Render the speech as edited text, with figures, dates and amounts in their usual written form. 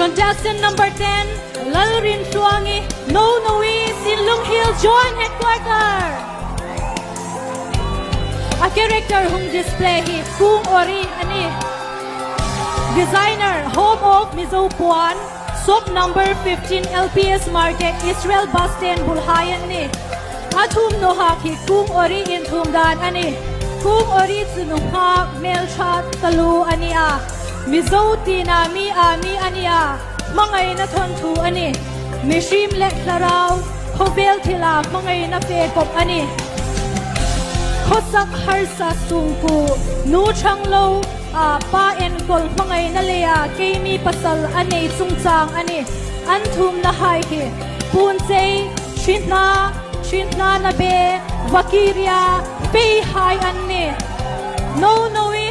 Contestant number 10, Lalrintluangi, Nonoi, Sinlung Hill Joint Headquarter. A character hung display hi Kung Ori ani. Designer, Home of Mizo Puan, Shop number 15 LPS Market, Israel Bus Stand Bulhai an ni. A thumhnaw hak hi Kung Ori in thum dan a ni. Kung Ori chu nu nghak, hmeltha, talu a ni a. Mizo tina mi a mi a ni a, hmangaihna thawnthu a ni. Mihrim leh thlarau, khawvel thila hmangaihna fe kawp a ni. Khawsak harsa sungku, nu chang lo, a pa enkawl hmangaihna leia keimi pasal a nei chungchang a ni. An thumna hai hi Punchei, Hrinhna, Hrinhna na be, Vakiria, Feihai an ni. No Noe.